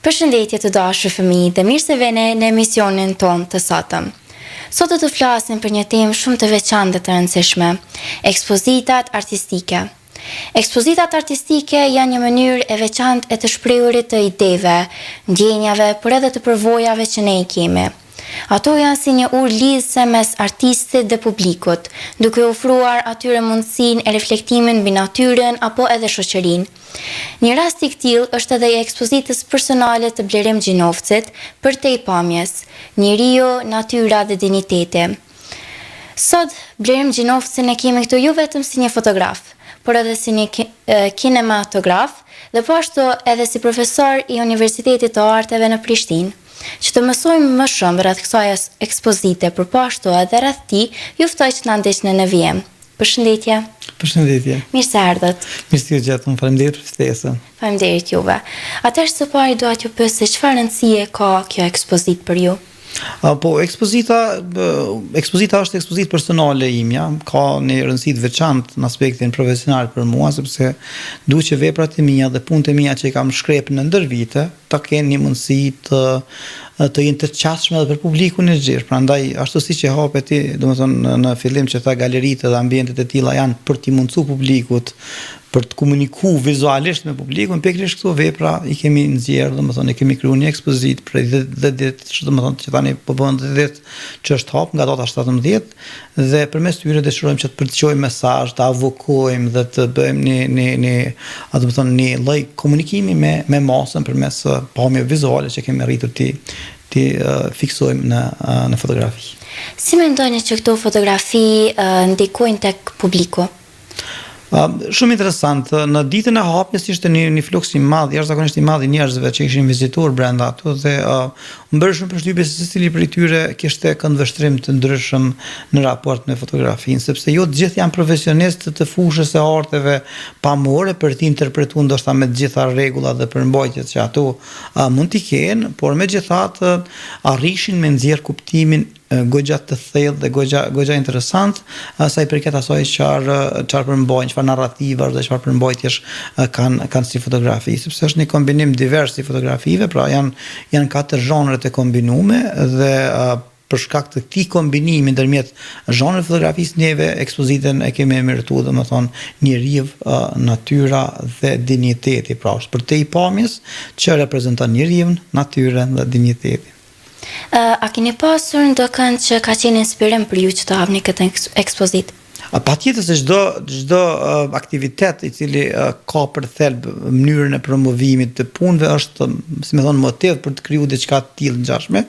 Përshëndetje të dashur fëmijë dhe mirë se vini në emisionin tonë të sotëm. Sot do të flasim për një temë shumë të veçantë dhe të rëndësishme, ekspozitat artistike. Ekspozitat artistike janë një mënyrë e veçantë e të shprehurit të ideve, ndjenjave, por edhe të përvojave që ne i kemi. Ato janë si një urë lidhëse mes artistit dhe publikut, duke ofruar atyre mundësinë e reflektimit mbi natyrën apo edhe shoqërinë. Një rast i këtillë është edhe i ekspozitës personale të Blerim Gjinovcit, Përtej pamjes, Njeriu, natyra dhe dinjiteti. Sot, Blerim Gjinovcin e kemi këtu jo vetëm si një fotograf, por edhe si një kinematograf dhe po ashtu edhe si profesor i Universitetit të Arteve në Prishtinë. Që të mësojmë më shumë rreth kësaj ekspozite, por po ashtu edhe rreth tij, ju ftoj që të na ndiqni në vijim. Përshëndetje. Përshëndetje. Mirë se erdhët. Mirë se ju gjetëm. Faleminderit për ftesën. Faleminderit juve. Atëherë së pari dua t'ju pyes se çfarë rëndësie ka kjo ekspozitë për ju? Po, ekspozita, ekspozita është ekspozitë personale imja, ka një rëndësi të veçantë në aspektin profesional për mua, sepse du që veprat e mia dhe punët e mia që i kam shkrep në ndër vite, ta kenë një mundësi të të jenë të qasshme edhe për publikun e gjerë. Prandaj, ashtu siç e hape ti, domethënë në fillim që tha galeritë dhe ambientet e tilla janë për t'i mundësu publikut për të komuniku vizualisht me publikun, pikërisht këto vepra i kemi nxjerrë, domethënë e kemi kriju një ekspozitë prej 10 ditë, domethënë që tani po bëhen 10 ditë që është hap nga data 17 dhe përmes tyre dëshirojmë që të përçojmë mesazh, të avokojmë dhe të bëjmë një një një, a do të thonë një lloj komunikimi me me masën përmes pamjeve vizuale që kemi arritur t'i t'i fiksojmë në në fotografi. Si mendoni që këto fotografi ndikojnë tek publiku? Shumë interesant. Në ditën e hapjes ishte një një fluks i madh, jashtëzakonisht i madh i njerëzve që ishin vizitorë brenda aty dhe uh, më bëri shumë përshtypje se secili prej tyre kishte këndvështrim të ndryshëm në raport me fotografinë, sepse jo të gjithë janë profesionistë të fushës së arteve pamore për të interpretuar ndoshta me të gjitha rregullat dhe përmbajtjet që ato uh, mund t'i kenë, por megjithatë arrishin me nxjerr kuptimin goxha të thellë dhe goxha goxha interesant sa i përket asaj çfarë çfarë përmbajnë, çfarë narrativash dhe çfarë përmbajtjesh kanë kanë si fotografi, sepse është një kombinim divers i fotografive, pra janë janë katër zhanre të kombinume dhe për shkak të këtij kombinimi ndërmjet zhanreve të fotografisë neve ekspozitën e kemi emërtuar domethënë njeriu, natyra dhe dinjiteti, pra është përtej pamjes që reprezenton njeriun, natyrën dhe dinjitetin. A keni pasur ndokënd që ka qenë inspirim për ju që të hapni këtë ekspozitë? Patjetër se çdo çdo aktivitet i cili ka për thelb mënyrën e promovimit të punëve është, si me thonë, motiv për të kriju diçka të tillë ngjashme.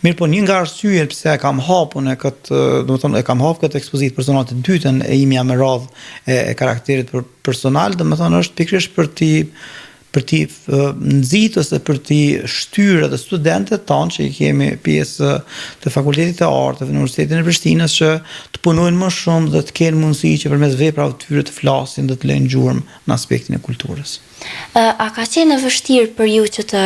Mirëpo një nga arsyet pse e kam hapur në këtë, domethënë e kam hapur këtë ekspozitë personale të dytën e imja me radhë e, e karakterit për personal, domethënë është pikërisht për t'i për t'i nxitur ose për t'i shtyrë edhe studentët tanë që i kemi pjesë të Fakultetit të Arteve në Universitetin e Prishtinës që të punojnë më shumë dhe të kenë mundësi që përmes veprave të tyre të flasin dhe të lënë gjurmë në aspektin e kulturës. A ka qenë e vështirë për ju që të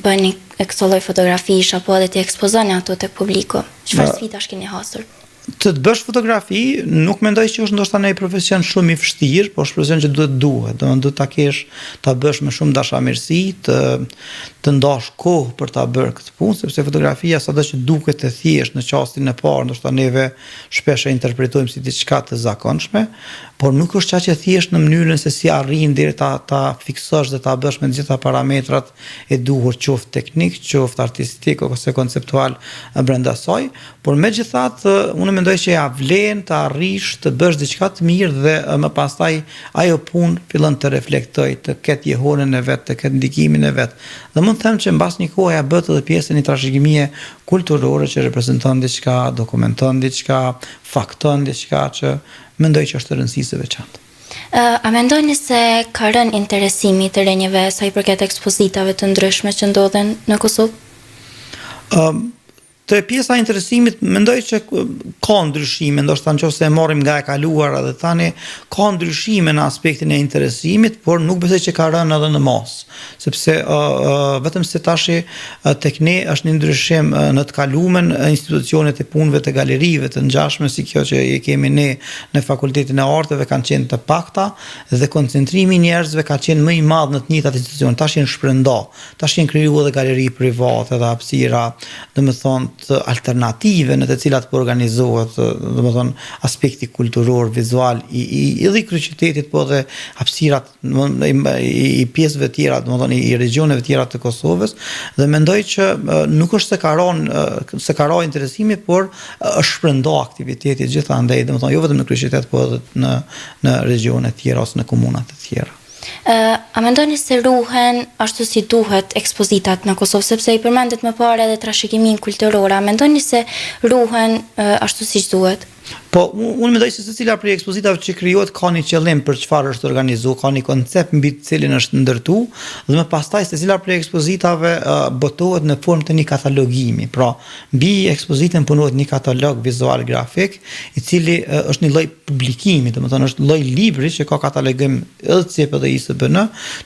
bëni këto lloj fotografish apo edhe t'i ekspozoni ato tek publiku? Çfarë sfidash keni hasur? Të të bësh fotografi, nuk mendoj që është ndoshta një profesion shumë i vështirë, por është profesion që duhet duhet, domethënë duhet ta kesh, ta bësh me shumë dashamirësi, të të ndash kohë për ta bërë këtë punë, sepse fotografia sado që duket e thjeshtë në çastin e parë, ndoshta neve shpesh e interpretojmë si diçka të zakonshme, por nuk është aq e thjeshtë në mënyrën se si arrin deri ta ta fiksosh dhe ta bësh me të gjitha parametrat e duhur, qoftë teknik, qoftë artistik ose konceptual brenda saj, Por megjithatë, unë mendoj që ja vlen të arrish të bësh diçka të mirë dhe më pastaj ajo punë fillon të reflektojë, të ketë jehonën e vet, të ketë ndikimin e vet. Dhe mund të them që mbas një kohe ajo bëhet edhe pjesë e një trashëgimie kulturore që reprezenton diçka, dokumenton diçka, fakton diçka që mendoj që është e rëndësisë së veçantë. A mendoni se ka rënë interesimi i të rinjve sa i përket ekspozitave të ndryshme që ndodhen në Kosovë? Ëm. Te pjesa e interesimit, mendoj që ka ndryshime, ndoshta në qoftë se e marrim nga e kaluara dhe tani, ka ndryshime në aspektin e interesimit, por nuk besoj që ka rënë edhe në masë, sepse uh, uh, vetëm se tashi uh, tek ne është një ndryshim uh, në të kalumen institucionet e punëve të galerive të ngjashme si kjo që e kemi ne në Fakultetin e Arteve kanë qenë të pakta dhe koncentrimi i njerëzve ka qenë më i madh në të njëjtat institucione, tash janë shpërnda. Tash janë kriju edhe galeri private dhe hapësira, domethënë alternative në të cilat po organizohet, domethënë aspekti kulturor, vizual i i edhe i kryeqytetit, po edhe hapësirat i, i, i pjesëve tjera, domethënë i regjioneve tjera të Kosovës dhe mendoj që nuk është se ka rënë se ka ra interesimi, por është shpërnda aktiviteti gjithandej, domethënë jo vetëm në kryeqytet, po edhe në në regjione tjera ose në komuna të tjera. A mendoni se ruhen ashtu si duhet ekspozitat në Kosovë, sepse i përmendët më parë edhe trashëgiminë kulturore, a mendoni se ruhen ashtu siç duhet? Po, unë mendoj se secila prej ekspozitave që krijohet ka një qëllim për çfarë është organizuar, ka një koncept mbi të cilin është ndërtu dhe më pastaj secila prej ekspozitave botohet në formë të një katalogimi. Pra, mbi ekspozitën punohet një katalog vizual grafik, i cili është një lloj publikimi, domethënë është lloj libri që ka katalogim edhe CIP edhe ISBN,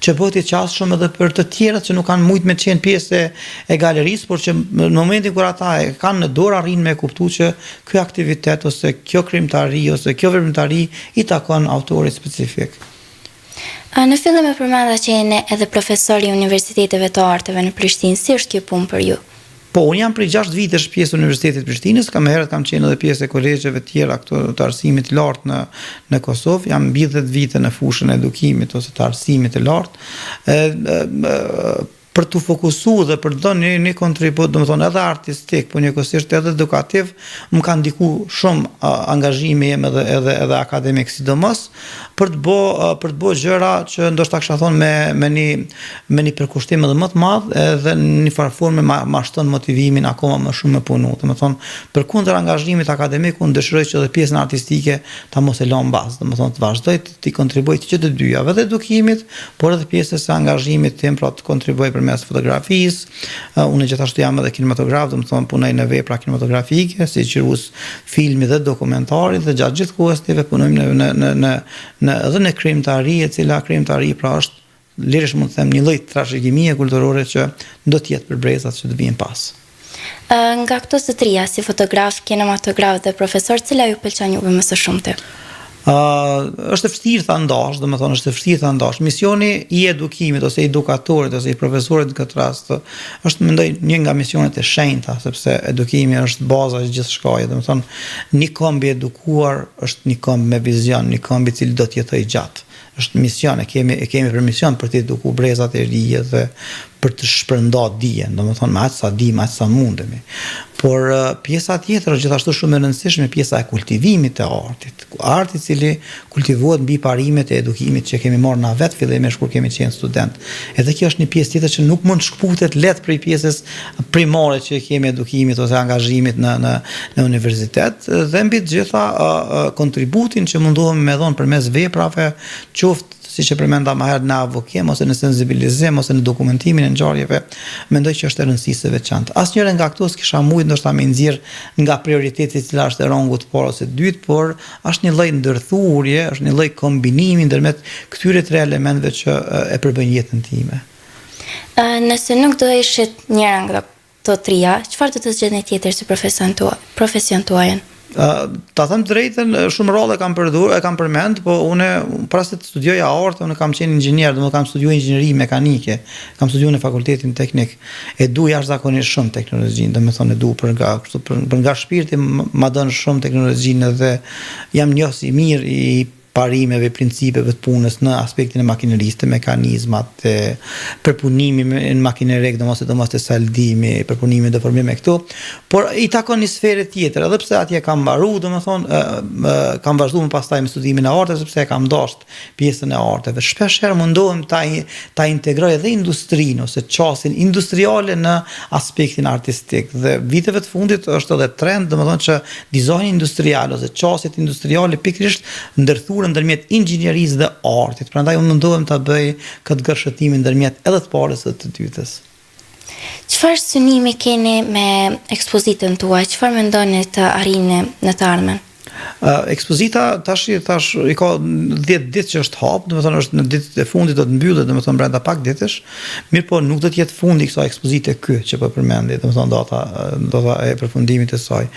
që bëhet i qasshëm edhe për të tjerët që nuk kanë mujt me qenë pjesë e, e galerisë, por që në momentin kur ata e kanë në dorë arrijnë me kuptu që ky aktivitet ose kjo krijimtari ose kjo veprimtari i takon autorit specifik. Në fillim e përmenda që jeni edhe profesor i Universiteteve të Arteve në Prishtinë, si është kjo punë për ju? Po, unë jam prej 6 vitesh pjesë e Universitetit të Prishtinës, kam herët kam qenë edhe pjesë e kolegjeve të tjera këtu të arsimit të lartë në në Kosovë, jam mbi 10 vite në fushën e edukimit ose të arsimit të lartë. Ë për t'u fokusu dhe për të dhënë një, një kontribut, domethënë edhe artistik, po njëkohësisht edhe edukativ, më ka ndiku shumë angazhimi im edhe edhe edhe akademik sidomos për të bo për të bo gjëra që ndoshta kisha thonë me me një me një përkushtim edhe më të madh edhe në një farë forme ma, ma shton motivimin akoma më shumë me punu. Domethënë, përkundër angazhimit akademik, unë dëshiroj që edhe pjesën artistike ta mos e lë mbas, domethënë të vazhdoj të kontribuoj të që të dyjave, edhe edukimit, por edhe pjesës së angazhimit tim, pra të kontribuoj përmes fotografisë. Unë gjithashtu jam edhe kinematograf, domethënë punoj në vepra kinematografike, si xhirues filmi dhe dokumentari dhe gjatë gjithë kohës neve punojmë në në në në në edhe në krijimtari, e cila krijimtari pra është lirisht mund të them një lloj trashëgimie kulturore që do të jetë për brezat që të vijnë pas. Nga këto të tria, si fotograf, kinematograf dhe profesor, cila ju pëlqen juve më së shumti? Uh, është e vështirë ta ndash, domethënë është e vështirë ta ndash. Misioni i edukimit ose i edukatorit ose i profesorit në këtë rast është mendoj një nga misionet e shenjta, sepse edukimi është baza e gjithçkaje, domethënë një komb i edukuar është një komb me vizion, një komb i cili do të jetojë gjatë. Është mision, e kemi e kemi për mision për të edukuar brezat e rinj dhe për të shpërnda dijen, domethënë me aq sa dimë, aq sa mundemi. Por pjesa tjetër është gjithashtu shumë e rëndësishme, pjesa e kultivimit të artit. Arti i cili kultivohet mbi parimet e edukimit që kemi marrë na vetë fillimisht kur kemi qenë student. Edhe kjo është një pjesë tjetër që nuk mund të shkëputet lehtë prej pjesës primare që e kemi edukimit ose angazhimit në në në universitet dhe mbi të gjitha kontributin që mundohemi me dhon përmes veprave, qoftë siç e përmenda më herët në avokim ose në sensibilizim ose në dokumentimin e ngjarjeve, mendoj që është e rëndësisë së veçantë. Asnjëra nga këto s'kisha mujt ndoshta me nxjerr nga prioriteti i cila është e rangut të parë ose të dytë, por është një lloj ndërthurje, është një lloj kombinimi ndërmjet këtyre tre elementëve që e përbëjnë jetën time. Nëse nuk do ishit njëra nga këto tria, çfarë do të zgjidhni tjetër si profesion tuaj, profesion tuajin? Ta them të drejtën, shumë rrallë e kam përdor, e kam përmend, po unë para se të studioja arte, unë kam qenë inxhinier, domethënë kam studiuar inxhinieri mekanike, kam studiuar në fakultetin teknik. E du jashtëzakonisht shumë teknologjinë, domethënë e du për nga, kështu për, për nga shpirti ma don shumë teknologjinë dhe jam njohës i mirë i parimeve, principeve të punës në aspektin e makinerisë, të mekanizmat, të përpunimi në makinerik, domosdo sidomos te saldimi, përpunimi deformimi e këto, por i takon një sfere tjetër, edhe pse atje kam mbaru, domethënë, kam vazhdu më pastaj me studimin e arteve, sepse e kam dasht pjesën e arteve. Shpesh herë mundohem ta ta integroj edhe industrinë ose qasjen industriale në aspektin artistik dhe viteve të fundit është edhe trend, domethënë që dizajni industrial ose qasjet industriale pikërisht ndërthuren ndërmjet inxhinierisë dhe artit. Prandaj unë mundohem ta bëj këtë gërshëtimin ndërmjet edhe të parës edhe të dytës. Çfarë synimi keni me ekspozitën tuaj? Çfarë mendoni të arrini në të ardhmen? Ekspozita tash i thash i ka 10 ditë që është hap, domethënë është në ditët e fundit do të mbyllet, domethënë brenda pak ditësh. Mirëpo nuk do të jetë fundi i kësaj ekspozite ky që po përmendi, domethënë data data e përfundimit të saj.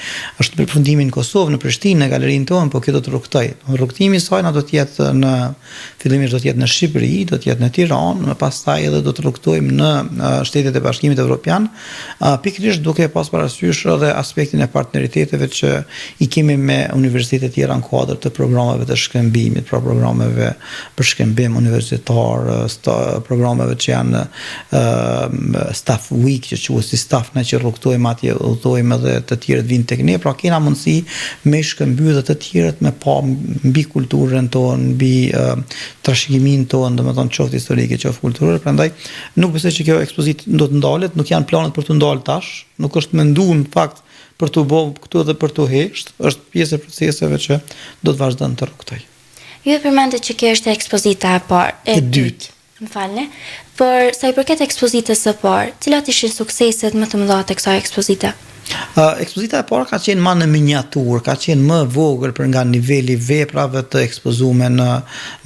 Është përfundimi në Kosovë, në Prishtinë, në galerinë tonë, po kjo do të rrugëtojë. Rrugëtimi i saj na do të jetë në Fillimisht do të jetë në Shqipëri, do të jetë në Tiranë, më pastaj edhe do të rrugëtojmë në shtetet e Bashkimit Evropian, pikërisht duke pas parasysh edhe aspektin e partneriteteve që i kemi me universitete tjera në kuadër të programeve të shkëmbimit, pra programeve për shkëmbim universitar, programeve që janë staff week që quhet si staff ne që rrugëtojmë atje, udhëtojmë edhe të tjerët vijnë tek ne, pra kena mundësi me shkëmby dhe të tjerët me pa mbi kulturën tonë, mbi uh, trashëgiminë tonë, domethënë qoftë historike, qoftë kulturore, prandaj nuk besoj që kjo ekspozitë do të ndalet, nuk janë planet për t'u ndalë tash, nuk është menduar në fakt për t'u bë këtu edhe për t'u hesht, është pjesë e proceseve që do të vazhdon të rrugëtojë. Ju e përmendët që kjo është ekspozita e parë, e, e dytë. Më falni. Por sa i përket ekspozitës së parë, cilat ishin sukseset më të mëdha të kësaj ekspozite? Uh, ekspozita e parë ka qenë ma në miniaturë, ka qenë më vogël për nga niveli i veprave të ekspozume në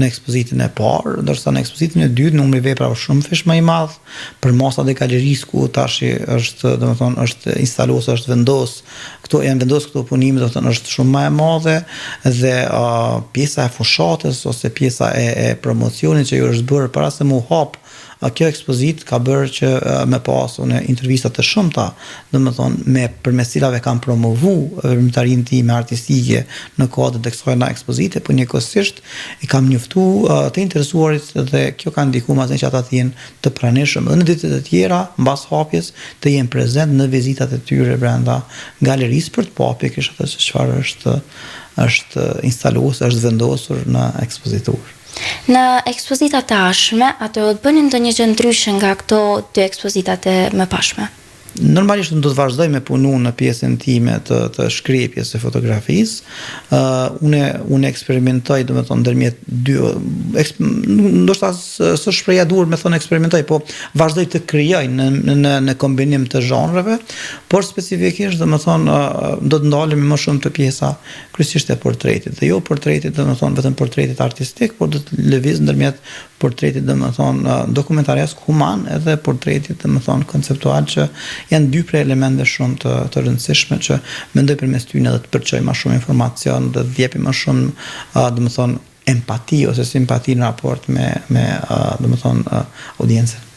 në ekspozitën e parë, ndërsa në ekspozitën e dytë numri i veprave është shumëfish më i madh, përmasat e galerisë ku tash është, domethënë, është instaluar, është vendos Këto janë vendosur këto punime, do të thënë është shumë më e madhe dhe uh, pjesa e fushatës ose pjesa e, e promocionit që ju është bërë para se mu hap kjo ekspozitë ka bërë që me pas unë intervista të shumta, domethënë me përmes cilave kam promovu veprimtarinë time artistike në kuadër të kësaj na ekspozite, po njëkohësisht i kam njoftu të interesuarit dhe kjo ka ndikuar mas që ata të jenë të pranishëm edhe në ditët e tjera mbas hapjes të jenë prezent në vizitat e tyre brenda galerisë për të pa pikërisht atë se çfarë është është instaluar, është vendosur në ekspoziturë. Në ekspozitat e ardhshme, a do të bëni ndonjë gjë ndryshe nga këto dy ekspozitat e mëparshme? Normalisht unë do të vazhdoj me punu në pjesën time të të shkrepjes së fotografisë. Ë uh, unë unë eksperimentoj, domethënë ndërmjet dy eksp, ndoshta s'është shprehja e duhur me thonë eksperimentoj, po vazhdoj të krijoj në në në kombinim të zhanreve, por specifikisht domethënë uh, do të ndalemi më shumë te pjesa kryesisht e portretit dhe jo portretit domethënë vetëm portretit artistik, por do të lëviz ndërmjet portretit domethënë dokumentaresk human edhe portretit domethënë konceptual që janë dy prej elementëve shumë të të rëndësishme që mendoj përmes tyre edhe të përçoj më shumë informacion dhe të jepim më shumë domethënë empati ose simpati në raport me me domethënë audiencën.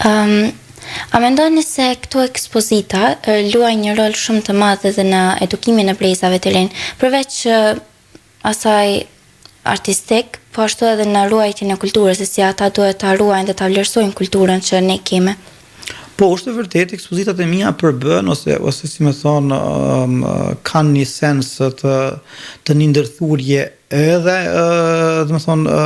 Ëm um, A mendoni se këto ekspozita luajnë një rol shumë të madh edhe në edukimin e brezave të rinj, përveç asaj artistik, po ashtu edhe në ruajtjen e kulturës, se si ata duhet ta ruajnë dhe ta vlerësojnë kulturën që ne kemi. Po, është e vërtetë, ekspozitat e mia përbën ose ose si me thonë um, kanë një sens të të një ndërthurje edhe domethënë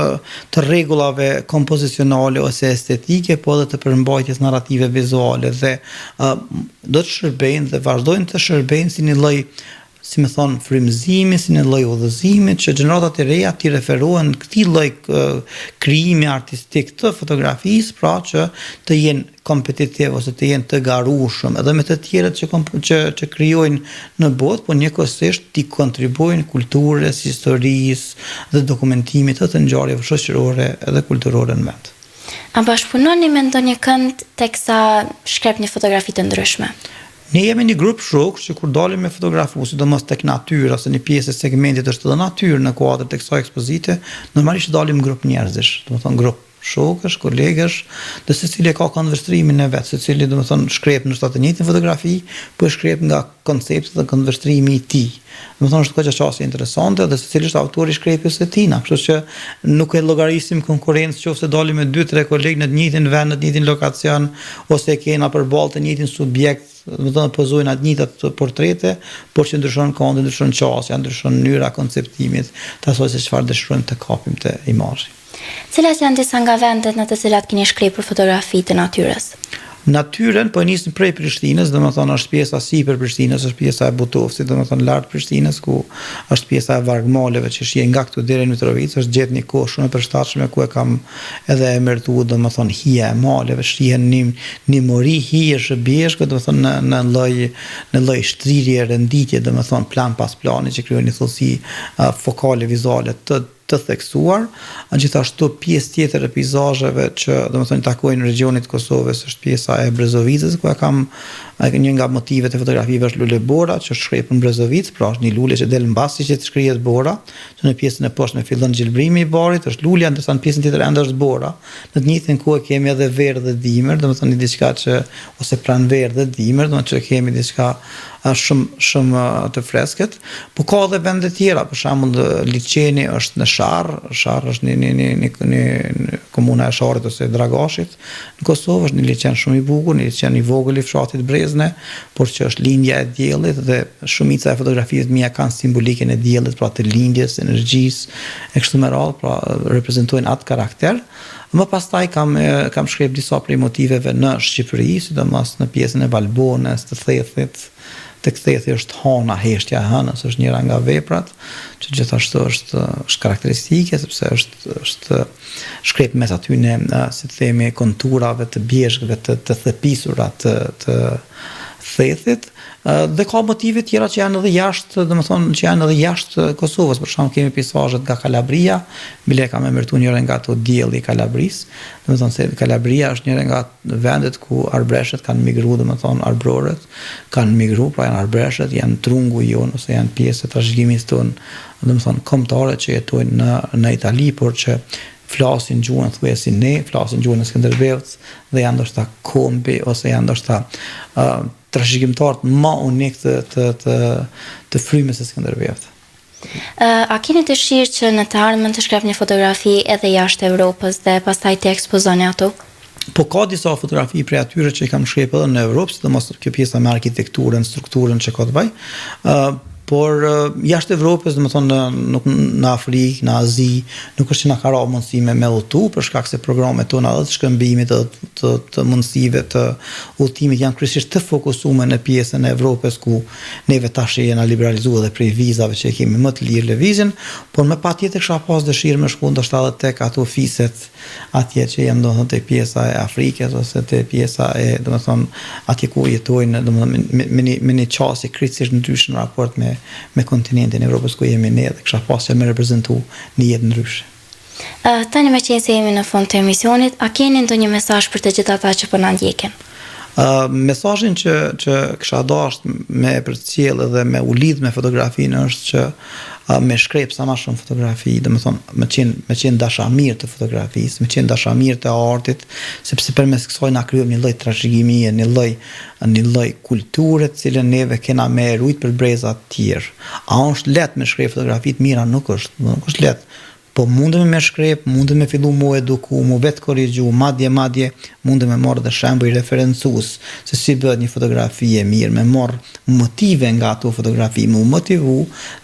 të rregullave kompozicionale ose estetike, po edhe të përmbajtjes narrative vizuale dhe do të shërbejnë dhe vazhdojnë të shërbejnë si një lloj si me thonë, frymëzimi, si një lloj udhëzimi që gjeneratat e reja t'i referohen këtij lloj krijimi artistik të fotografisë, pra që të jenë kompetitiv ose të jenë të garueshëm edhe me të tjerët që që që krijojnë në botë, po njëkohësisht t'i kontribuojnë kulturës, historisë dhe dokumentimit të të ngjarjeve shoqërore edhe kulturore në vend. A bashkëpunoni me ndonjë kënd teksa shkrepni fotografi të ndryshme? Ne jemi një grup shokësh që kur dalim me fotografu, sidomos tek natyra, se një pjesë e segmentit është edhe natyrë në kuadër të kësaj ekspozite, normalisht dalim grup njerëzish, domethënë grup shokësh, kolegësh, dhe secili e ka këndvështrimin e vet, secili domethënë shkrep ndoshta të njëjtën fotografi, po e shkrep nga koncepti dhe këndvështrimi i tij. Domethënë është goxha qasje interesante dhe secili është autor i shkrepjes së tij, kështu që nuk e llogarisim konkurrencë qoftë se dalim me 2-3 kolegë në të njëjtin vend, në të njëjtin lokacion ose e kena përballë të njëjtin subjekt, domethënë pozojnë atë njëjtat portrete, por që ndryshon këndi, ndryshon qasja, ndryshon mënyra e konceptimit të asaj se çfarë dëshirojmë të kapim te imazhi. Cilat janë disa nga vendet në të cilat keni shkrepur fotografi të natyrës? Natyrën po e nisim prej Prishtinës, domethënë është pjesa sipër Prishtinës, është pjesa e Butovcit, domethënë lart Prishtinës ku është pjesa e vargmaleve që shihen nga këtu deri në Mitrovicë, është gjetë një kohë shumë e përshtatshme ku e kam edhe emërtu, domethënë hija e maleve, shihen një një mori hijesh e bjeshkëve, domethënë në në lloj në lloj shtrirje renditje, domethënë plan pas plani që krijojnë një thellësi fokale vizuale të të theksuar, gjithashtu pjesë tjetër e peizazheve që domethënë i takojnë regjionit të Kosovës është pjesa e Brezovicës ku e kam një nga motivet e fotografive është lulebora që është shkrepur në Brezovicë, pra është një lule që del mbasi që të shkrihet bora, që në pjesën e poshtme fillon gjelbrimi i barit, është lulja, ndërsa në pjesën tjetër ende është bora. Në të njëjtën kohë kemi edhe verë dhe dimër, domethënë një diçka që ose pranverë dhe dimër, domethënë që kemi diçka shumë shumë të freskët. Po ka edhe vende tjera, për shembull liqeni është në Sharr, Sharr është një një një një, një, një komuna e Sharrit ose Dragashit. Në Kosovë është një liqen shumë i bukur, një liqen i vogël i fshatit Brezne, por që është lindja e diellit dhe shumica e fotografive të mia kanë simbolikën e diellit, pra të lindjes, energjisë e kështu me radhë, pra reprezentojnë atë karakter. Më pastaj kam kam shkrep disa prej motiveve në Shqipëri, sidomos në pjesën e Valbonës, të Thethit. Tek Thethi është Hana, heshtja e hënës, është njëra nga veprat që gjithashtu është është karakteristike sepse është është shkrep mes atyne, si të themi, konturave të bjeshkëve të të thepisura të të Thethit dhe ka motive tjera që janë edhe jashtë, domethënë që janë edhe jashtë Kosovës, për shembull kemi peizazhet nga Kalabria, bile kam emërtuar njërin nga ato dielli i Kalabrisë, domethënë se Kalabria është njëra nga vendet ku arbëreshët kanë migru, domethënë arbërorët kanë migru, pra janë arbëreshët, janë trungu jonë ose janë pjesë e trashëgimisë tonë, domethënë kombëtare që jetojnë në në Itali, por që flasin gjuhën thuaj si ne, flasin gjuhën e Skënderbeut dhe janë ndoshta kombi ose janë ndoshta uh, trashëgimtarët më unik të të të të frymës së Skënderbeut. A keni dëshirë që në të ardhmen të shkrepni fotografi edhe jashtë Evropës dhe pastaj t'i ekspozoni ato? Po ka disa fotografi prej atyre që i kam shkrep edhe në Evropë, sidomos kjo pjesa me arkitekturën, strukturën që ka të bëjë. Ë por jashtë Evropës, domethënë në nuk në Afrikë, në Azi, nuk është që na ka ra mundësi me me udhëtu për shkak se programet tona edhe të shkëmbimit edhe të, të, të mundësive të udhëtimit janë kryesisht të fokusuar në pjesën e Evropës ku neve tash jena liberalizuar edhe prej vizave që e kemi më të lirë lëvizjen, por me patjetër kisha pas dëshirë me shku ndoshta edhe tek ato fiset atje që janë domethënë te pjesa e Afrikës ose te pjesa e domethënë atje ku jetojnë domethënë me, me një me një qasje krejtësisht ndryshe në raport me me kontinentin e Evropës ku jemi ne dhe kisha pas që me reprezentu një jetë ndryshe. Uh, tani meqenëse jemi në fund të emisionit, a keni ndonjë mesazh për të gjithë ata që po na ndjekin? Uh, mesazhin që që kisha dasht me e përcjell edhe me u lidh me fotografinë është që uh, me shkrep sa ma shumë fotografi, domethënë me qenë me qenë dashamirë të fotografisë, me qenë dashamirë të artit, sepse përmes kësaj na krijojmë një lloj trashëgimie, një lloj një lloj kulture të cilën neve kena me e rujt për breza të tjerë. A është lehtë me shkrep fotografi të mira? Nuk është, nuk është lehtë. Po mundemi me shkrep, mundemi me fillu mu eduku, mu vetëkorrigju, madje madje mundemi me marrë dhe shembuj referencues se si bëhet një fotografi e mirë, me marrë motive nga ato fotografi, mu motivu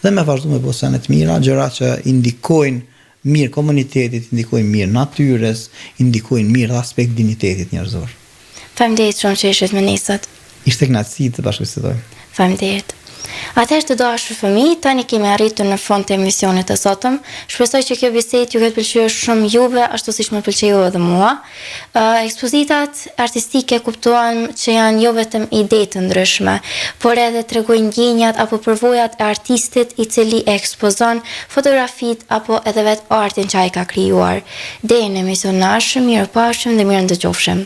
dhe me vazhdu me bo sene të mira, gjëra që i ndikojnë mirë komunitetit, i ndikojnë mirë natyrës, i ndikojnë mirë dhe aspekt dinjitetit njerëzor. Faleminderit shumë që ishit me ne sot. Ishte kënaqësi të bashkëbisedojmë. Faleminderit. Atëherë të dashur fëmijë, tani kemi arritur në fund të emisionit të sotëm. Shpresoj që kjo bisedë t'ju ketë pëlqyer shumë juve, ashtu siç më pëlqeu edhe mua. Ekspozitat artistike kuptuam që janë jo vetëm ide të ndryshme, por edhe tregojnë ndjenjat apo përvojat e artistit i cili e ekspozon fotografitë apo edhe vetë artin që ai ka krijuar. Deri në emisionin e ardhshëm, mirupafshim dhe mirëndëgjofshim.